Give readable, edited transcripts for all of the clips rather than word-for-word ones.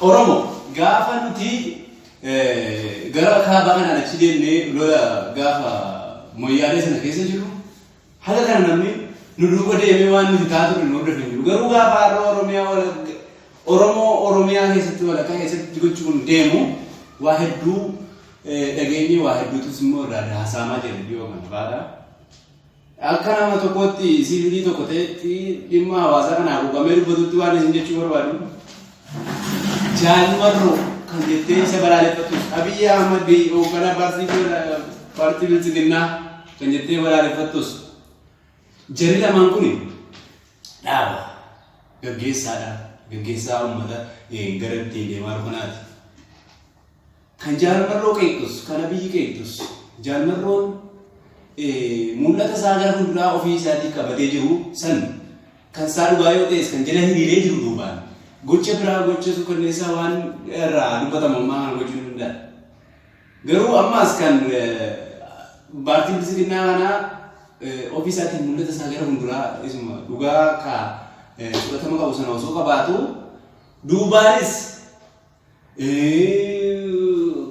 Oromo gaafa nuti gara kaabaa kanaan achi deemnee lola gaafa Moyyaalee sana keessa jiru haga kana namni nu duuba deemee waan nuti ta'a turre nu hordofe hin jiru. Garuu gaafa har'a Oromiyaa Oromoo Oromiyaa keessatti walakkaa keessatti gochi kun deemu waa hedduu dhageenyee waa hedduutus immoo irraa haasa'amaa jira dhiyoo kana fa'aadha. Akka nama tokkootti siivilii tokko ta'etti dhimma hawaasaa kana haguugamee dubbatutti waan isin jechuu barbaadu. Jaal Marroo kan jettee isa balaaleffattus, Abiyyi Ahmad hoogganaa paartii Biltsiginnaa kan jettee balaaleffattus, jarri lamaan kun dhaaba gaggeessaadha. Gaggeessaa uummata gara ittiin deemaa jiru kanaati. Kan Jaal Marroo qeeqxus, kan Abiyyi qeeqxus, Jaal Marroon mul'ata isaa gara fuulduraa ofii isaatii qabatee jiru san kan isaa dhugaa yoo ta'es kan jala hiriiree jiru duubaan gocha biraa gocha suukanneessaa waan irraa dubbatamu ammaa kana gochuu ni danda'a. Garuu ammaas kan paartiin Biltsiginnaa kanaa ofii isaatiin mul'ata isaa gara fuulduraa isuma dhugaa ka fudhatama qabu sana osoo qabaatu duubaanis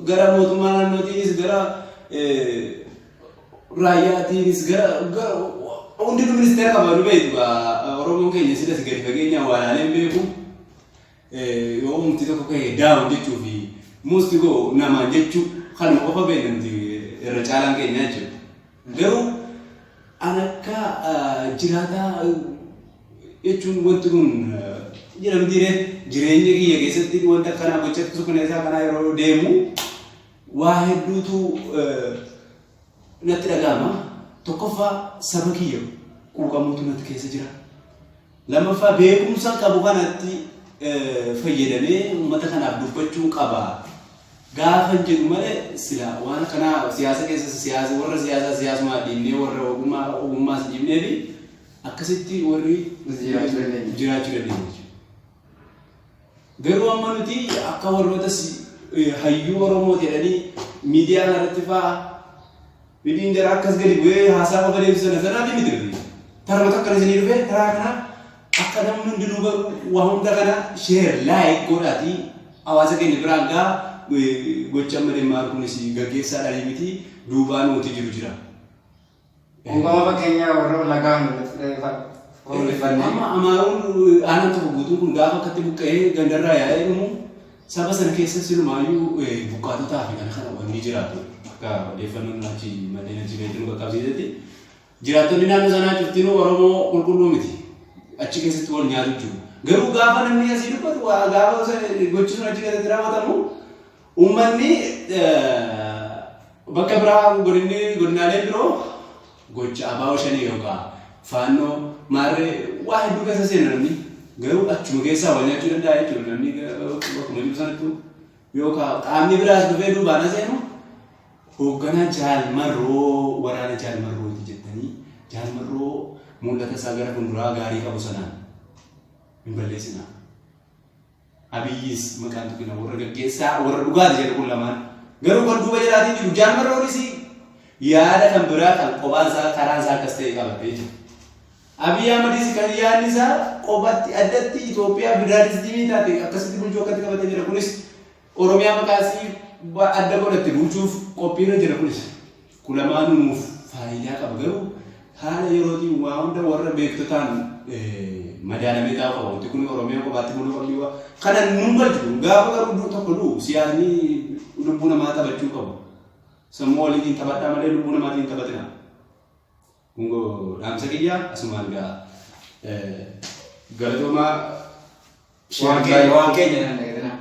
gara mootummaa naannootiinis gara raayyaatiinis gara hundinuu ministeera qaba nu beektu. Oromoon keenya silas gadi fageenyaan waa ilaalee hin beeku. Yoo umti tokko ka'e daawun jechuu fi musti goo namaan jechuu kanuma qofa beekna nuti irra caalaan keenya jechuudha. Garuu an akka jiraataa jechuun wanti kun jira mitiiree jireenya kiyya keessatti wanta akkanaa gocha suukaneessaa kanaa yeroo deemu waa hedduutu natti dhaga'ama. Tokkoffaa, saba kiyya quuqamuutu natti keessa jira. Lammaffaa, beekumsa qabu kanatti fayyadamee uummata kanaaf dubbachuun qaba. Gaafan jedhu malee sila waan akkanaa siyaasa keessa siyaasa warra siyaasaa siyaasumaa dhiibnee warra ogummaa ogummaas dhiibnee fi akkasitti warri jiraachuu dandeenya. Jiraachuu dandeenya jechuudha. Garuu amma nuti akka warroota hayyuu Oromoo jedhanii miidiyaa irratti fa'aa midiin jara akkas gadi bu'ee haasaa qofa deebisan sanaaf miti nuti. Tarma tokko isinii dhufe taraa kana akka namni hundinuu baru waa hunda kana share like godhaatii hawaasa keenya biraan gaa. Gocha amma deemaa kunis gaggeessaadhaan miti, duubaan nuti jiru jira. Quuqama fakkeenyaa warra Wallaggaa fuulleffannee. Amma Amaaruun aanaan tokko guutuun kun gaafa akkatti buqqa'ee gandarraa yaa'ee dhumu saba sana keessa silumaayyuu buqqaatotaa fi kana kana wanni jiraatu akka odeeffannoon achi maddeen achi beektu nu qaqqabsiisetti jiraattonni naannoo sanaa cuftinuu Oromoo qulqulluu miti. Achi keessatti wal nyaatu jiru. Garuu gaafa namni asii dubbatu gaafa gochi sun achi keessatti raawwatamu uummanni bakka biraa godinni godinaaleen biroo gocha abaa'oo shanii yookaan faannoo maarree waa hedduu keessa seena. Namni garuu achuma keessaa wal nyaachuu danda'a jechuudha. Namni bakkuma jiru sanattuu yookaan qaamni biraas dhufee duubaan aseenu hoogganaa Jaal Marroo, waraana Jaal Marrooti jettanii Jaal Marroo mul'ata isaa gara fuulduraa gaarii qabu sanaan hin balleessinaa. Abiyyis maqaan tuqina, warra gaggeessaa warra dhugaati jedhu kun lamaan. Garuu kan duuba jalaatiin jiru Jaal Marroonis yaada kan biraa kan qophaan isaa karaan isaa akkas ta'e qabatee jira. Abiy Ahmadis kan yaadni isaa qophatti addatti Itoophiyaa federaalizimii taate akkasitti bulchuu akkatti qabatee jira. Kunis Oromiyaa maqaa isii adda godhatte bulchuuf qophiirra jira kunis. Kun lamaanuu nuuf faayidaa qaba, garuu haala yerootiin waa hunda warra beektotaan madaalamee taa'uu qaba. Wanti kun Oromiyaa kophaatti buluu qabdi waa kana nun galchu. Gaafa garuu tokko du'u siyaasni lubbuu namaa taphachuu qabu. Sammuu waliitiin taphadhaa malee lubbuu namaatiin taphatina. Kun dhaamsa kiyya asumaan gaa galatoomaa. Waan keenya nan dagatina.